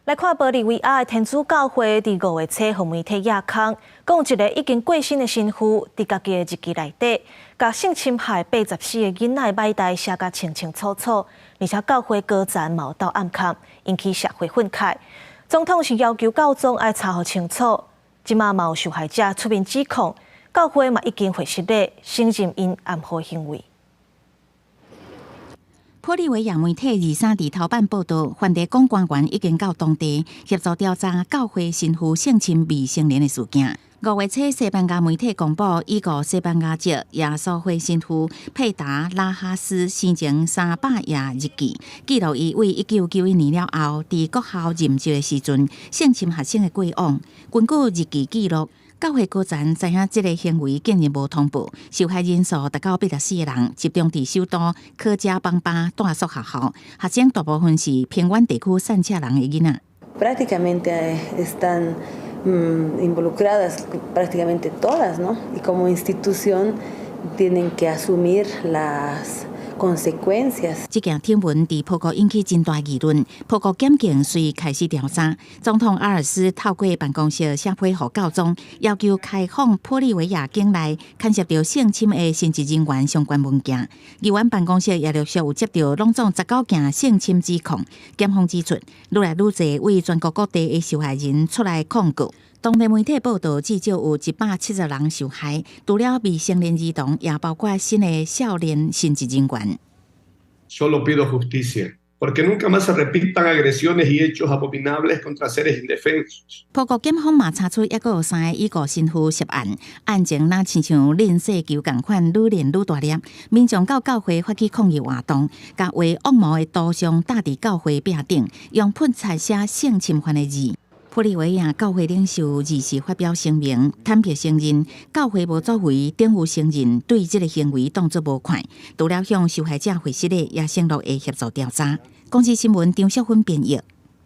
來看玻利維亞的天主教會佇五月初予媒體掖空，講一個已經過身的神父，佇家己的日記內底，共性侵害84個囡仔的歹代寫甲清清楚楚，而且教會高層嘛有鬥暗崁，引起社會憤慨。總統是要求教宗愛查予清楚，這馬嘛有受害者出面指控，教會嘛已經會失禮，承認𪜶暗號行為。玻利維亞媒體23佇頭版報導，梵蒂岡官員已經到當地協助調查教會神父性侵未成年的事件。五月初，西班牙媒體公布，已故西班牙籍耶穌會神父佩達拉哈斯生前300頁日記，記錄伊為1991年了後，佇國校任職的時陣性侵學生的過往。根據日記記錄，教會高層知影這个行為竟然無通報，受害人數達到84個人，集中佇首都科加邦巴大所學校，學生大部分是偏遠地區散赤人的囡仔。 Prácticamente están involucradas prácticamente todas, ¿no? Y como institución tienen que asumir las consecuencias。這件醜聞佇葡國引起真大議論，葡國檢警遂開始調查。總統阿爾斯透過辦公室寫批予教宗，要求開放玻利維亞境內牽涉著性侵的神職人員相關文件。議員辦公室也陸續有接著攏總19件性侵指控。檢方指出，愈來愈濟為全國各地的受害人出來控告。當地媒體報導，至少有170人受害，除了未成年兒童，也包括新的少年神職人員。 Solo pido justicia, porque nunca más se repitan agresiones y hechos abominables contra seres indefensos。葡國檢方嘛查出抑閣有三个已故神父涉案，案情若親像輪雪球仝款愈練愈大粒。民眾到教會發起抗議活動，共畫惡魔的圖像貼佇教會壁頂，用噴漆寫性侵犯的字。玻利維亞教會領袖24發表聲明，坦白承認教會無作為，等於承認對這个行為當作無看，除了向受害者回失禮，也承諾會協助調查。公視新聞張淑芬編譯。